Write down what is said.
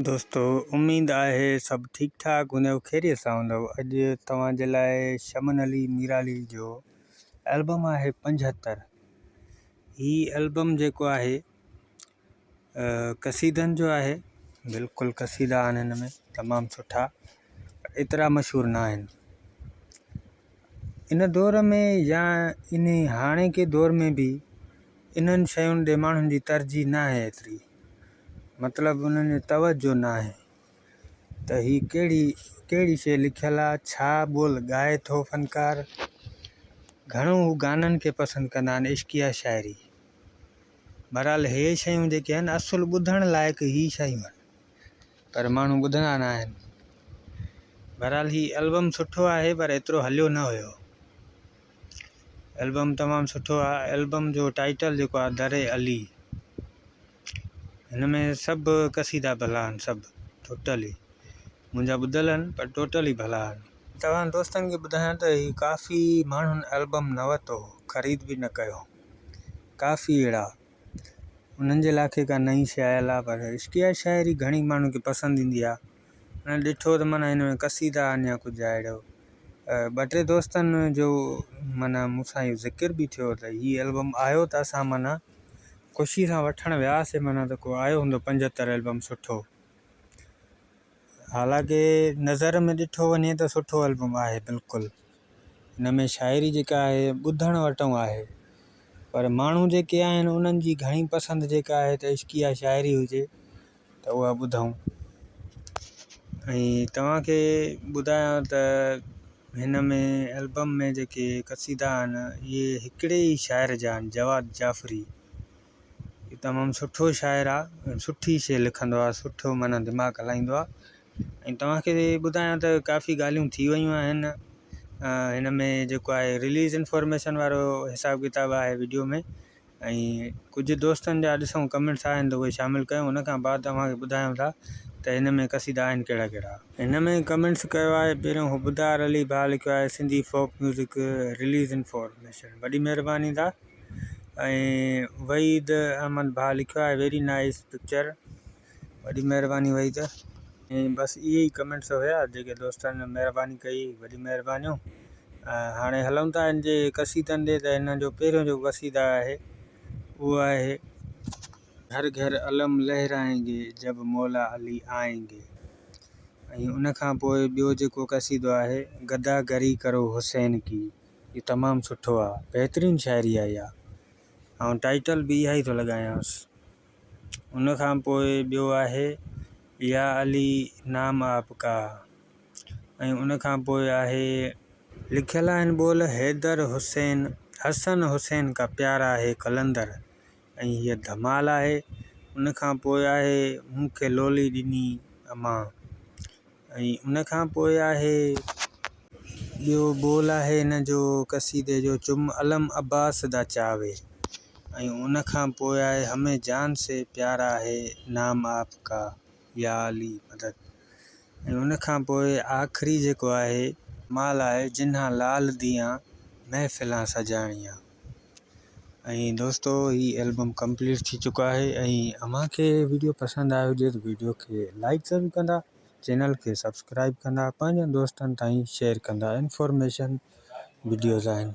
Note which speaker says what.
Speaker 1: دوستو اميد آهي سڀ ٺيڪ ٺاڪ هوندؤ خيريت سان هوندؤ اڄ توهان جي لاء شمن علي ميرالي جو البم آهي 75 هي البم جيڪو آهي قصيدن جو آهي بلڪل قصيدا آهن هن ۾ تمام سٺا ايترا مشهور نه آهن ان دور ۾ يا ان هاڻي ڪي دور ۾ به انهن شين ڏي ماڻهن جي ترجيح ناهي ايتري مطلب انهن جو توجه ناهي ته هي ڪهڙي ڪهڙي شي لکيل آ ڇا ٻول ڳائي ٿو فنڪار گهڻو هو گانن کي پسند ڪندا آهن عشقيه شاعري بهرحال هي شيون جيڪي آهن اصل ٻڌڻ لائق هي شيون آهن پر ماڻهو ٻڌندا نه آهن بهرحال هي البم سٺو آهي پر ايترو هليو نه هيو البم تمام سٺو آ البم جو ٽائيٽل جيڪو آ در علي هن ۾ سڀ قصيدا ڀلا آهن سڀ ٽوٽلي منهنجا ٻڌل آهن پر ٽوٽلي ڀلا آهن. توهان دوستن کي ٻڌايان ته هي ڪافي ماڻهن البم نه ورتو هو خريد به نه ڪيو ڪافي اهڙا انهن جي لاء کي ڪا نئين شي آيل آ پر عشقيه شاعري گهڻي ماڻهن کي پسند ايندي آ انهن ڏٺو ته معنيٰ هن ۾ قصيدا آهن يا ڪجهه آهي اهڙو ٻه ٽي دوستن جو معنيٰ مون سان اهو ذڪر به ٿيو ته هي البم آيو ته اسان معنيٰ خوشي سان وٺڻ وياسي معنيٰ ته ڪو آيو هوندو 75 البم سٺو حالانڪه نظر ۾ ڏٺو وڃي ته سٺو البم آهي بلڪل هن ۾ شاعري جيڪا آهي ٻڌڻ وٽئون آهي پر ماڻهو جيڪي آهن انهن جي گهڻي پسند جيڪا آهي ته عشقيه شاعري هجي ته اها ٻڌون ۽ توهان کي ٻڌايان ته هن ۾ البم ۾ جيڪي قصيدا آهن اهي هڪڙي ئي شاعر جا آهن جواد جعفري هي تمام سٺو شاعر آهي ۽ سٺي شيء لکندو آهي سٺو معنيٰ دماغ هلائيندو آهي ۽ توهان کي ٻڌايان ته ڪافي ڳالهيون ٿي ويون آهن هن ۾ جيڪو آهي رليز انفارميشن وارو حساب ڪتاب آهي وڊيو ۾ ۽ ڪجهه دوستن جا ڏسون ڪمينٽس آيا آهن ته اهي شامل ڪيون ان کان بعد اوهان کي ٻڌايون ٿا ته هن ۾ قصيدا آهن ڪهڙا ڪهڙا. هن ۾ ڪمينٽس ڪيو آهي پهريون حبدار علي ڀاء لکيو آهي Sindhi folk music release information وڏي مهرباني دا ۽ وحيد احمد ڀاء لکيو آهي ويري نائس پڪچر وڏي مهرباني وحيد. ۽ بس اهي ئي ڪمينٽس هيا جيڪي دوستن مهرباني ڪئي وڏي مهربانيون هاڻي هلون ٿا هن جي قصيدن ڏي ته هن جو پهريون جيڪو قصيده آهي اهو آهي. گهر گهر علم لهرائين گي جب مولا علي آئين گي ۽ ان کان پوء ٻيو جيڪو قصيدو آهي گدا گري ڪرو حسين ڪي اهو تمام سٺو آهي بهترين شاعري آهي اها آئون ٽائيٽل به اها ئي ٿو لڳايانس. ان کان پوء ٻيو آهي يا علي نام آپ ڪا ۽ ان کان پوء آهي. لکيل آهن ٻول حيدر حسين حسن حسين ڪا پيارا هي قلندر ۽ هيء ڌمال آهي. ان کان پوء آهي مون کي لولي ڏني امان ۽ ان کان پوء آهي. ٻيو ٻول آهي هن جو قصيدي جو چم علم عباس دا چاوي ۽ ان کان پوء آهي همين جان سي پيارا هي نام آپ ڪا يا علي مدد ۽ ان کان پوء آخري جيڪو آهي. مال آهي جنهان لال ديان محفلان سجاڻيان ۽ دوستو هي البم ڪمپليٽ ٿي چڪو آهي ۽ اوهان کي ويڊيو پسند آيو هجي ته ويڊيو کي لائڪ ضرور ڪندا چينل کي سبسڪرائب ڪندا پنهنجن دوستن تائين شيئر ڪندا انفارميشن وڊيوز آهن.